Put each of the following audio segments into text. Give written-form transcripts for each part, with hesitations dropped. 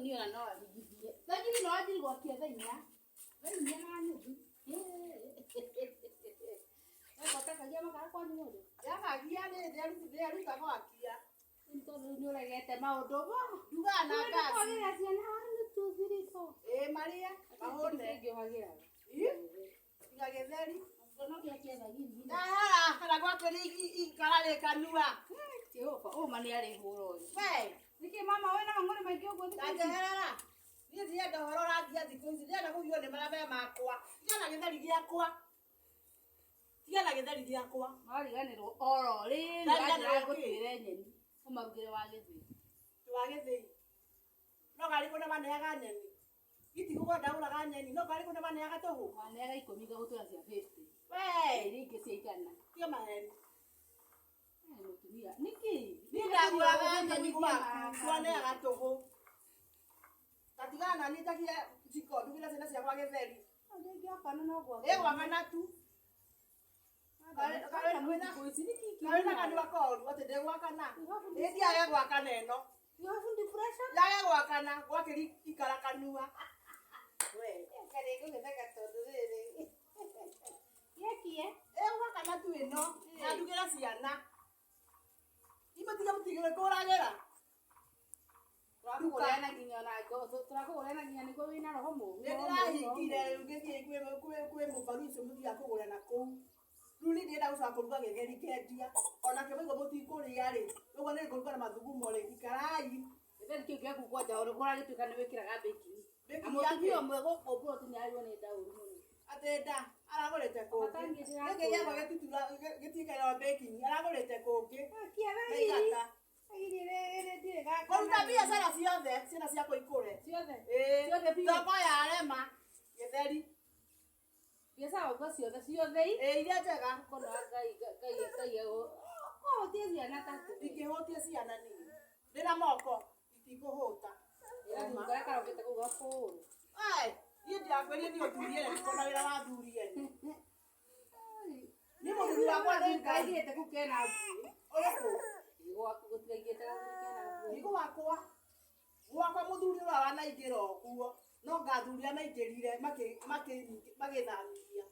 Ũyũ niĩ ona no arigithie. Thaa igĩrĩ no anjĩrĩ gwakia thaa inya. Thaa inya na nuthu. Wekotakagia makara kwanyu mũndũ. Yakagia nĩ aruta gwakia. Rĩu tondũ rĩu nĩ ũregete maũndũ mo. Ndugaga na ngasi. Kwagĩra ciana one, two, three, four. Ĩĩ, marĩe mahũne. Ingĩohagĩra. Tiga gĩtheri. No gĩakia thaa igĩrĩ. Ndahara kana gwakĩria ikara rĩ kanua. Jehova, ũma nĩ arĩhũra ũyũ. We, Nĩkĩ mama wĩna mang'ũrĩ maingĩ ũguo thikũ ici? Ndanjeherera. Niĩ ndirenda ũhoro ũrangia thikũ ici, ndĩrenda kũgio nĩ marĩa me makwa. Tiga na gĩtheri gĩakwa. Tiga na gĩtheri gĩakwa. Mariganĩrwo oro rĩrĩ. Ndariganĩrwo Wanjĩra kĩ? ngũtuĩre nyeni ũmarugĩre wa gĩthĩi. Wa gĩthĩi. No karĩ kũna maneaga nyeni. Itigũkora ndagũraga nyeni, no karĩ kũna maneaga tũhũ. Waneaga 10 ngagũtwĩra cia 50. We, Iria ingĩ cia 100. Tiga maheni. Eh, mũtumia nĩkĩ? Niĩ ndagũraga nyeni gwaku, twaneaga tũhũ. Tatigana na niĩ njakire jiko ndugĩre ciana ciakwa gĩtheri. Ndingĩakana no gwaka. Ĩgwakana tu. Thikũ ici nĩkĩ? Karĩ na kanua koru atĩ ndĩgwakana. Ĩndi yage gwakana ĩno. You have depression? Yage gwakana gwakĩri ikara kanua. We. Karĩ ngũgĩtheka tondũ rĩrĩ. Gĩakie. Ĩgwakana tu ĩno. Na ndugĩre ciana. Imũtige mũtigĩre kũragĩra. Tũrakũgũrĩra na nginya ona tũrakũgũrĩra na nginya nĩguo wĩna roho mũru. Nĩ ndĩrahingire rĩu ngĩthiĩ kwĩ mũbaru ũcio mũthiaga kũgũra na kũu. Rĩu niĩ ndĩrenda gũcoka kũruga gĩtheri ngendia. Onakĩo maigua mũtikũrĩa rĩ, ũguo nĩ ngũruga na mathugumo rĩ, ikarai. Gĩtheri kĩu gĩaku kwanja ũrĩa ũragĩtuĩka nĩ wĩkĩraga baking. Na Baking mũtumia yake? ũmwe gũkũ mburoti nĩ arirwo nĩ nda ũru mũno. Atĩ nda aragũrĩte kũngĩ. Bata niĩ ndĩrakũra. Gĩkĩ gĩakwa gĩtitura gĩtikagĩrwo baking, aragũrĩte kũngĩ. Akia Maigata. ndirĩ gaka. Kũruta biacara ciothe, ciana ciakwa ikũre. Ciothe. Ĩĩ. Ciothe biũ. Thoko yarema, gĩtheri. Biacara ũguo ciothe ciothe i. Ĩĩ, iria njega. Kono Ngai Ngai Ngai kũhũtia ciana ta tũĩ. Ndingĩhũtia ciana niĩ. Ndĩna moko, itikũhũta. Ĩra karĩa karokĩte kũu gakũrũ. Ai, niĩ ndirakwĩrire niĩ ũthuri ene ndikona na wĩra wa athuri ene. Niĩ mũthuri wakwa nĩ Ngai. Kaigĩte kũu kena mbuĩ. Ũrĩkũ? Gwaku gũtiraigĩte gathuri kena mbuĩ. Nĩ gwakwa. Gwakwa mũthuri ũrĩa wanaingĩra ũguo, no ngathuri arĩa maingĩrire magĩthamithia.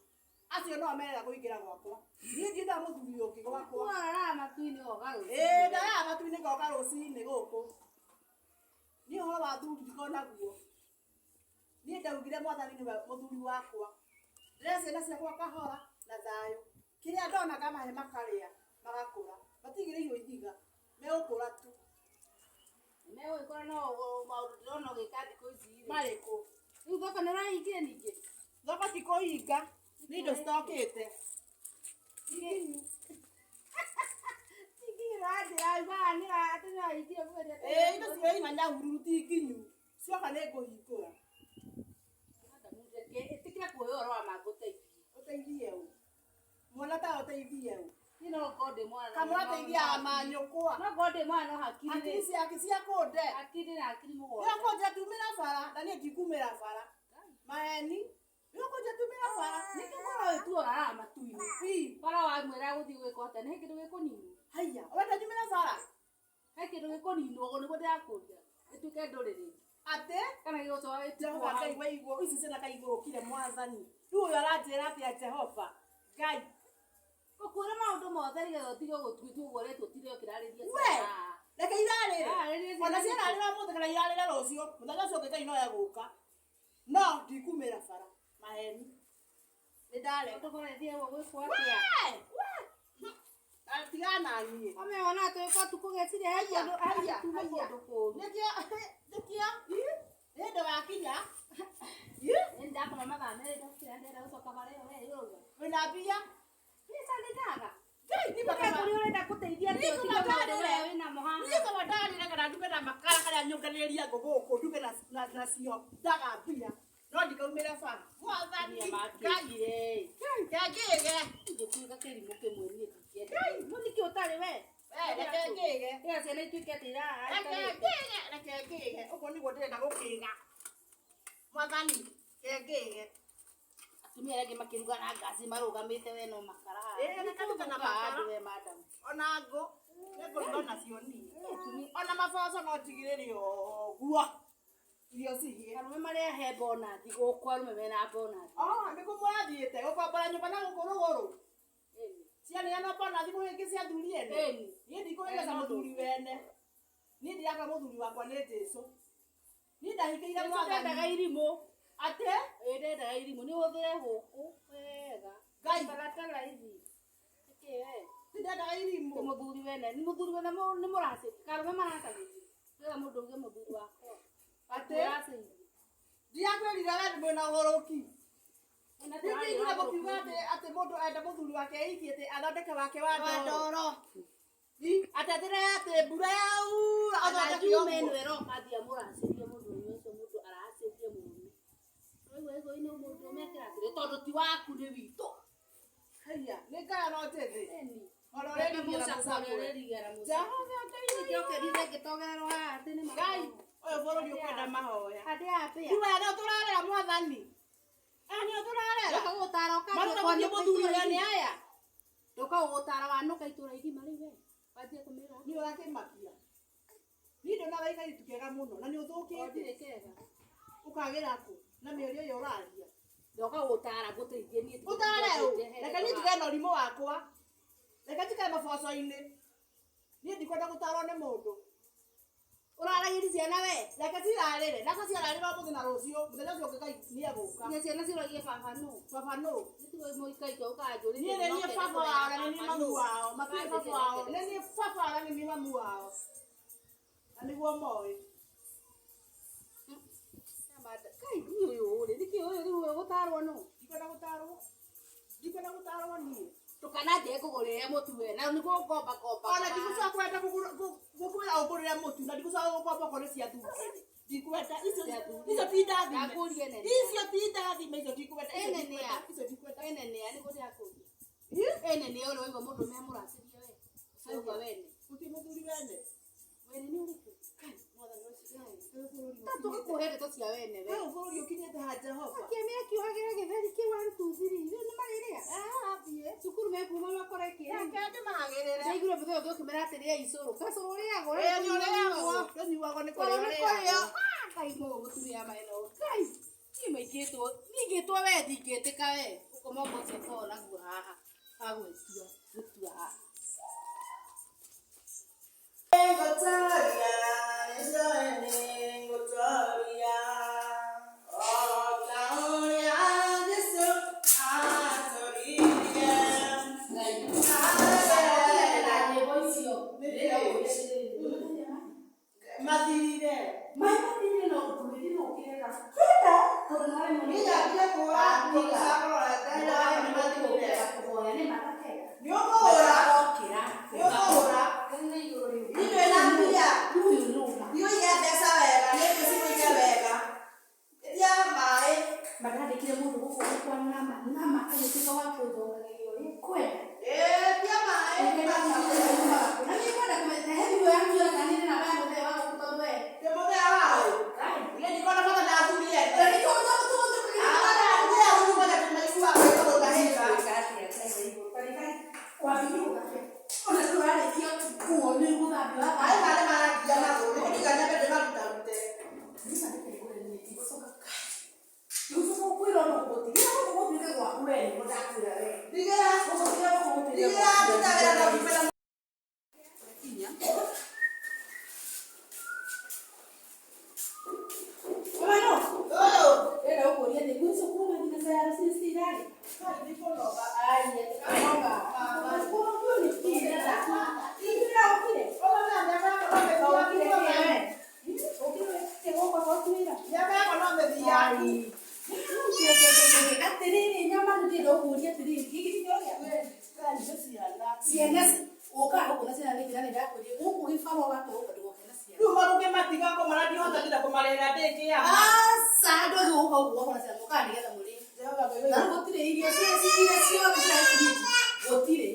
Acio no merega kũingĩra gwakwa. Niĩ ndiendaga mũthuri ũngĩ gwakwa. Wararaga matu-inĩ goka rũcinĩ. Ĩĩ, ndaraga matu-inĩ ngoka rũcinĩ gũkũ. Niĩ ũhoro wa athuri ndikoragwo naguo. Niĩ ndaugire Mwathani nĩwe mũthuri wakwa. Ndĩre ciana ciakwa kahora na thayũ. Kĩrĩa ndona ngamahe makarĩa, magakũra. Matigĩrĩirwo ihiga, megũkũra tu. Megũgĩkora no maũndũ ndĩrona ũgĩka thikũ ici rĩ. Marĩkũ? Rĩu thoko nĩ ũrahingire ningĩ? Thoko ti kũhinga, nĩ indo citokĩte. Ningĩ ũranjĩra ugaga atĩ nĩ ũrahingire mũthenya. Ĩĩ, indo ciroima Nyahururu ti nginyu. Cioka nĩ ngũhingũra. Ĩtĩkĩra kuoya ũhoro wa ma ngũteithie. Ũteithie ũ? Mwana ta ũteithie ũ? Niĩ no ngorwo ndĩ mwana. Kamũrateithia manyũkwa. No ngorwo ndĩ mwana no hakiri Hakiri rĩ. ciake cia kũnde. Hakiri na hakiri mũgwanja. Nĩũkũnjia tumĩra bara, na niĩ ndikumĩra bara. Maheni. Nĩũkũnjia tumĩra bara. Nĩkĩ ũkorwo wĩ tu ũraraga matu-inĩ? Ii. Bara wamwĩra gũthiĩ gwĩka atĩa? Nĩ he kĩndũ gĩkũninwo? Haiya, ũrenda nyumĩre bara? He kĩndũ gĩkũninwo ũguo nĩguo ndĩrakũria. Ĩtuĩke ndũrĩrĩ. Atĩ? Kana gĩgũcoka gĩtigwo Jehova hau. Ngai wa igũrũ, ici ciana kaigũrũkire Mwathani. Rĩu ũyũ aranjĩra atĩa Jehova Ngai? Ngũkwĩra maũndũ mothe nĩgetha ũtige gũtuĩtua ũguo ũretwo ũtinde ũkĩrarĩria We! ciana. Reke irarĩre. Irarĩrie ciana Ona nĩkĩ? ciararĩra ũmũthĩ kana irarĩre rũciũ, mũthenya ũcio ũngĩ Ngai no egũka. No ndikumĩra bara. Maheni. Nĩ ndarega. Ũtũkoretie ũguo gwĩkwo atĩa? We! We! Tigana na niĩ. Ũmewona twĩkwo tukũ gĩciria he Haiya, kũndũ he haiya, tuma haiya. kũndũ kũũru. Nĩkĩo, nĩkĩo, ii, hĩndĩ wakinya. Ii, Nĩ ndakoma mathaa merĩ ndokĩra ndĩrenda gũcoka bara ĩyo we ĩrauga. Wĩna mbia? Mbeca nĩ ndaga. Ngai, niĩ Nĩ makama- kũrĩa ũrenda gũteithia Niĩ atĩ ũtige kama maũndũ ndarĩre. we wĩnamo haha. Niĩ kama ndarĩre kana nduge na makara karĩa nyũnganĩrĩria ngũ gũkũ nduge nacio ndaga mbia no ndikaumĩre bara. Mwathani Atumia Ngai makĩrire. kengĩge. Ingĩtuĩka kĩrimũ kĩmwe niĩ ndingĩenda. No nĩkĩ ũtarĩ we? We, reke ngĩge. Ĩra ciana ituĩke atĩ Reke ngĩge, reke ngĩge. Ũguo nĩguo ndĩrenda gũkĩga. Mwathani, kengĩge. Atumia arĩa angĩ makĩruga na ngaci marũgamĩte we no makara haha. Ĩĩ, reke nduge na Nĩkĩ makara. andũ we madam? Ona ngũ, nĩngũruga nacio niĩ. Ona maboco no njigĩrĩre ũguo. Irio cihĩe. Arũme marĩa he bonathi gũkũ, arũme mena bonathi. Oh, nĩkũ mũrathiĩte gũkombora nyũmba na gũkũ rũgũrũ? Cianeana bonathi mũhĩngĩ cia athuri ene. Ĩni. Niĩ ndikũhĩngĩca mũthuri wene. Niĩ ndiraka mũthuri wakwa nĩ Jesũ. Niĩ ndahingĩire Ndendaga mwathani. irimũ. Atĩ? Ĩ, ndendaga irimũ. Nĩ ũhũthĩre gũkũ wega. Ngai. Taratara ici. Nĩkĩ we? Ti ndendaga irimũ. Ti mũthuri wene. Nĩ mũthuri wene nĩ mũracĩria. Karũme maracagĩria. Wega mũndũ uge mũthuri wakwa. Atĩ? Mũracĩirie. Ndirakwĩrire we mwĩna ũgũrũki. Ĩna Ndingĩiguire mũkiuga atĩ mũndũ enda mũthuri wake eiki atĩ athondeke wake wa Wa ndoro. ndoro. Atĩ atĩre atĩ mbura yaura Ona athondeke njume ũguo. ĩno ĩroka thia mũracĩria mũndũrũme ũcio, mũndũ aracĩria mũrũme. Ũraigua gĩkũyũ-inĩ mũndũrũme akĩracĩrio tondũ ti waku nĩ witũ. Haiya, nĩ ngaya no njĩthĩ. Ĩni. Ona Reke ũrerigĩra mũcakwe, mũcakwe. ũrerigĩra mũcakwe. Jehova Ngai. Nĩngĩokĩrire ngĩtogererwo haha atĩ nĩ Ngai, makoragwo. ũyũ bũrũri ũkwenda mahoya. Handĩ haha pĩa. Rĩu aya nĩo tũrarera mwathani. Aya nĩo tũrarera. Ndoka gũgũtara ũkanjia Maruta gũthiĩ kwanũka mũthuri itũũra we nĩ igima. aya. Ndoka gũgũtara wanũka itũũra igima rĩu we. Wanjie kũmĩra. Niĩ ũrakĩmakia. Niĩ ndona wĩ kairĩtu kega mũno na nĩ O ũthũkĩte. ndirĩ kega. Ũkagĩra kũ na mĩario ĩyo ũraria. Ndoka gũgũtara ngũteithie niĩ. Ũtare ũ? Reke niĩ njikare na ũrimũ wakwa. Reke njikare maboco-inĩ. Niĩ ndikwenda gũtarwo nĩ mũndũ. Ũraragĩria ciana we. Reke cirarĩre. Nacio ciararĩra ũmũthĩ na rũciũ. Mũthenya ũcio ũngĩ Ngai nĩegũka. Nginya ciana ciũragie baba nũ. Baba nũ? Nĩtigo mũikaike ũkanjũrĩtie Niĩ nĩ niĩ baba wao na nĩ niĩ mamu wao. Matirĩ baba wao. Nĩ niĩ baba wao na nĩ niĩ mamu wao. Na nĩguo moĩ. Kai niĩ ũyũ rĩ, nĩkĩ ũyũ rĩu ũgũtarwo nũ? Ndikwenda gũtarwo. Ndikwenda gũtarwo niĩ. Ndũkananjĩre ngũgũrĩre mũtu we, na nĩguo ngomba ngomba. Ona ndigũcoka kwenda gũkwĩra ũngũrĩre mũtu na ndigũcoka gũkomba okorwo nĩ cia thuri. Ndikwenda icio icio ti ndathime. Ndakũria nene. Icio ti ndathime icio ndikwenda. Icio Ene nĩ ndikwenda. ya. Icio ndikwenda. Ene nĩ ya nĩguo ndĩrakũria. Ih, Ene nĩ ya ũrĩa waigua mũndũ ũrũme amũracĩrie we. Ũcio waigua wene. Gũtirĩ mũthuri wene. Wene nĩ ũrĩkũ? Kai, mwathani ũcio. Ũyũ bũrũri Ta tũgĩkũhe ndeto cia wene we. Ũyũ bũrũri ũkinyĩte ha Jehova. Kĩamĩra kĩohagĩra gĩtheri kĩu arututhiri. Rĩu nĩ marĩrĩa. Ah, thiĩ. Cukuru mekuma makore kĩrĩ. Reke ndĩmahagĩrĩre. Ndaiguire mũthenya ũngĩ ũkĩmera atĩ rĩa icũrũ. Gacũrũ ũrĩagwo. Ĩĩ nĩ ũrĩagwo. Ndũnyuagwo nĩ kũrĩa Kũrĩo nĩ kũrĩo. ũrĩagwo. Ah, Ngai mũũ mũtumia maeno. Ngai. Niĩ maingĩtwo. Niĩ ngĩtwo we ndingĩtĩka we. Ũkoma ũcio ũkoragwo naguo haha. Wa gwĩtua. Gũtua haha. Nĩngũtooria, nĩnjũĩ nĩngũtooria. O ta ũrĩa Jesũ aatooririe. Ngai. Amen. Na nyĩmbo icio. Mathirire. Maĩ mathirire no ũndũire no ũkĩrega. Kenda. Tondũ nĩ waremwo nĩ Niĩ ndambire kũũra nguo ngĩcagũra Nĩ waremwo ndenda nĩ nĩ mathirire. kũhoya nĩ matakenda. Nĩ ũkũgũra. Okĩra. Nĩ ũkũgũra. Nĩ Niĩ ndĩ na mbia. Ũyũ nũ. Thiĩ ũige mbeca wega, nĩ ngwĩciria ũige wega. Ĩtia maĩ. Mandandĩkire mũndũ gũkũ gwakwa nama nama agĩtuĩka wa kũthongageria ũrĩa kwenda. Ĩĩ, tia maĩ. Na niĩ ngwenda kũmenya he thimũ yaku yona nĩ namba ya mũthee wa gũkũ tondũ we. Ndĩ mũthee waũ. Niĩ ndikoragwo bata na athuri ene. Ndĩrenda gũkũria atĩ kwĩ cukuru mathinaca ya rũcinĩ citirarĩ. Atĩrĩrĩ nyama nĩ ndĩrenda gũkũria atĩrĩrĩ gĩkĩ ti kĩoro gĩaku? Ciana ũkaga gũkũ na ciana nĩkĩ na nĩ ndakũria gũkũ gĩbarũa watũrũka ndũgoke na ciana. Aca ndwagĩ gũka gũkũ gwakwa na ciana mũkaga nĩgetha mũrĩe. Na gũtirĩ irio iria ciothe cia fridge gũtirĩ.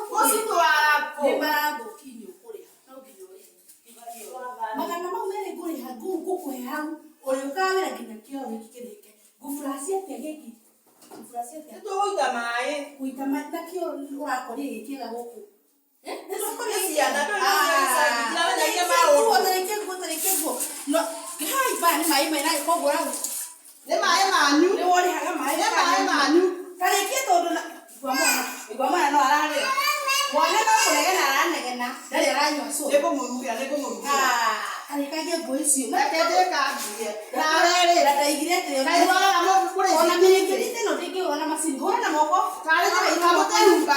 Nĩ marathũkia nĩ ũkũrĩha no nginya ũrĩhe. Magana mau merĩ ngũrĩha ngũkũhe hau ũrĩũkaga wĩra nginya kĩoro gĩkĩ kĩrĩke. Ngũburaci atĩa gĩkĩ? Ngũburaci atĩa? Tũgũita maĩ. Gũita maĩ na kĩoro ũrakorire gĩ kĩega gũkũ. Eh? Nĩ tũrakorire Ciana, ndũĩ na cia gĩcagi, ndiramenyagire maũndũ. Nguo, tarĩkia nguo, tarĩkia nguo. No, hai baya nĩ maĩ mena gĩko ũguo ũrauga. Nĩ maĩ manyu. Nĩ worĩhaga maĩ. Nĩ maĩ manyu. Tarĩkia tondũ na igua mwana, igua mwana no ararĩra. Mwana no kũnegena aranegena, ndarĩ aranyua cũrũ. Nĩngũmũrugĩra, nĩngũmũrugĩra. Ah, tarĩkagia nguo icio. Reke ndĩkangie. Nawe rĩ, Na ndaigire atĩrĩ, kaĩ wagaga mũndũ kũrĩ ona thimũ-inĩ? mĩrĩngĩti ĩno ndĩngĩhũra na macini, hũra na moko. Karĩ kamũtĩ nyũmba